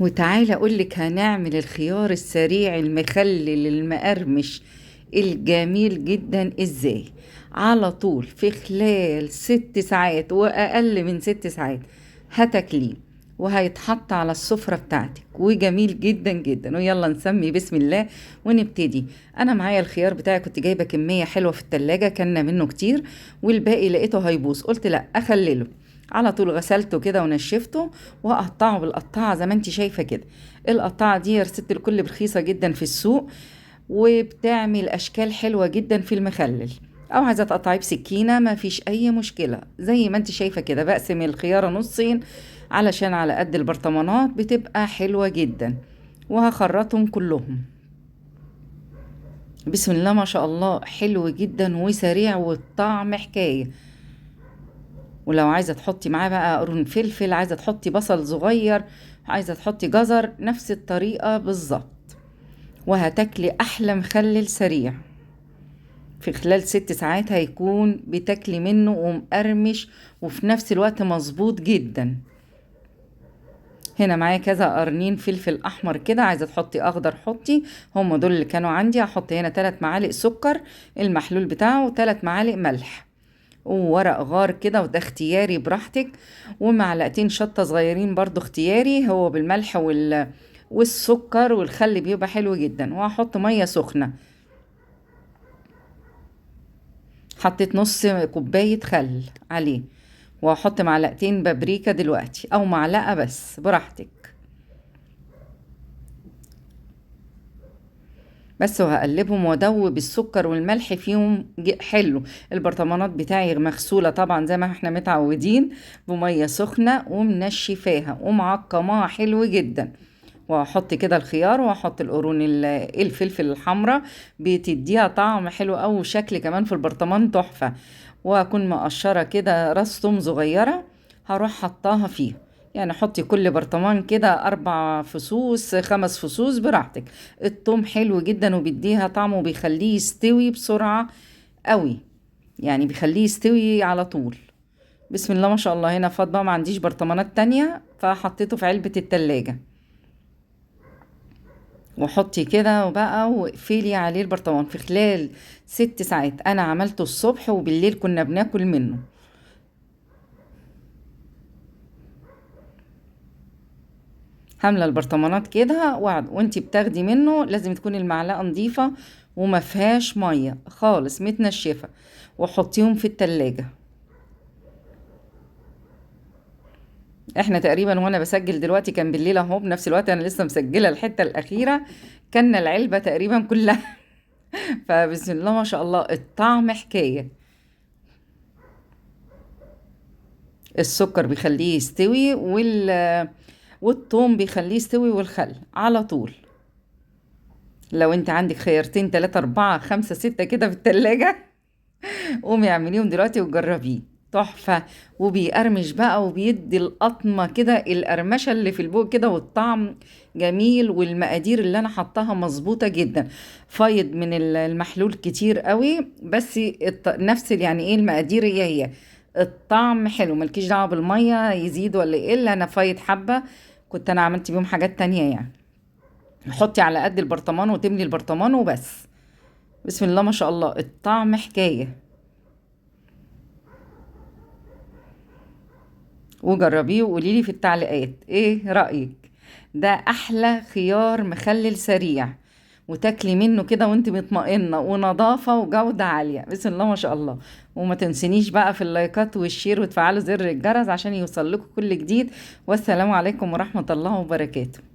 وتعالى اقولك هنعمل الخيار السريع المخلل المقرمش الجميل جدا ازاي. على طول في خلال 6 ساعات واقل من 6 ساعات هتاكليه، وهيتحط على السفرة بتاعتك، وجميل جدا جدا. ويلا نسمي بسم الله ونبتدي. انا معايا الخيار بتاعي، كنت جايبة كمية حلوة في التلاجة، كلنا منه كتير، والباقي لقيته هيبوظ، قلت لا اخلله. على طول غسلته كده ونشفته وقطعه بالقطعة زي ما انت شايفة كده. القطعة دي يا ست الكل رخيصة جدا في السوق، وبتعمل اشكال حلوة جدا في المخلل، او عايزة تقطعيه بسكينة ما فيش اي مشكلة. زي ما انت شايفة كده بقسم الخيارة نصين علشان على قد البرطمانات بتبقى حلوة جدا، وهخرطهم كلهم. بسم الله ما شاء الله، حلو جدا وسريع والطعم حكاية. ولو عايزة تحطي معاه بقى قرون فلفل، عايزة تحطي بصل صغير، عايزة تحطي جزر، نفس الطريقة بالظبط، وهتاكلي أحلى مخلل سريع. في خلال 6 ساعات هيكون بتاكلي منه ومقرمش، وفي نفس الوقت مظبوط جدا. هنا معايا كذا قرنين فلفل احمر كده، عايزه تحطي اخضر حطي، هم دول اللي كانوا عندي. هحط هنا 3 معالق سكر المحلول بتاعه، و3 معالق ملح، وورق غار كده، وده اختياري براحتك، ومعلقتين شطه صغيرين برضو اختياري، هو بالملح والسكر والخل بيبقى حلو جدا. وهحط ميه سخنه، حطيت نص كوبايه خل عليه، وهحط معلقتين بابريكا دلوقتي او معلقه بس براحتك بس، وهقلبهم وادوب السكر والملح فيهم حلو. البرطمانات بتاعي مغسوله طبعا زي ما احنا متعودين بميه سخنه، ومنشفاها ومعقماها حلو جدا. وهحط كده الخيار، وهحط القرون الفلفل الحمراء، بتديها طعم حلو قوي وشكل كمان في البرطمان تحفه. وهكون مقشره كده راس توم صغيره هروح حطاها فيه، يعني حطي كل برطمان كده 4 فصوص 5 فصوص براحتك. التوم حلو جدا وبيديها طعم وبيخليه يستوي بسرعه قوي، يعني بيخليه يستوي على طول. بسم الله ما شاء الله. هنا فاض بقى، ما عنديش برطمانات تانية فحطيته في علبه التلاجة. وحطي كده وبقى واقفلي عليه البرطمان في خلال 6 ساعات. انا عملته الصبح وبالليل كنا بناكل منه. هامله البرطمانات كده وانتي بتاخدي منه لازم تكون المعلقه نظيفه وما فيهاش ميه خالص، متنشفه، وحطيهم في التلاجة. احنا تقريبا وانا بسجل دلوقتي كان بالليل اهو، بنفس الوقت انا لسه مسجله الحته الاخيره، كان العلبه تقريبا كلها. فبسم الله ما شاء الله الطعم حكايه. السكر بيخليه يستوي، والثوم بيخليه يستوي، والخل على طول. لو انت عندك خيارتين 3 4 5 6 كده في التلاجة قومي اعمليهم دلوقتي وجربيه، تحفة. وبيقرمش بقى وبيدي القطمة كده، القرمشة اللي في البوق كده، والطعم جميل، والمقادير اللي انا حطاها مظبوطة جدا. فايض من المحلول كتير قوي، بس نفس يعني ايه المقادير هي هي، الطعم حلو، مالكيش دعوة بالمية يزيد ولا يقل. انا فايض حبة كنت انا عملت بيهم حاجات تانية يعني. حطي على قد البرطمان وتملي البرطمان وبس. بسم الله ما شاء الله الطعم حكاية. وجربيه وقولي لي في التعليقات ايه رأيك. ده احلى خيار مخلل سريع، وتاكلي منه كده وانت مطمئنة، ونظافة وجودة عالية. بسم الله ما شاء الله. وما تنسينيش بقى في اللايكات والشير، وتفعلوا زر الجرس عشان يوصل لكم كل جديد. والسلام عليكم ورحمة الله وبركاته.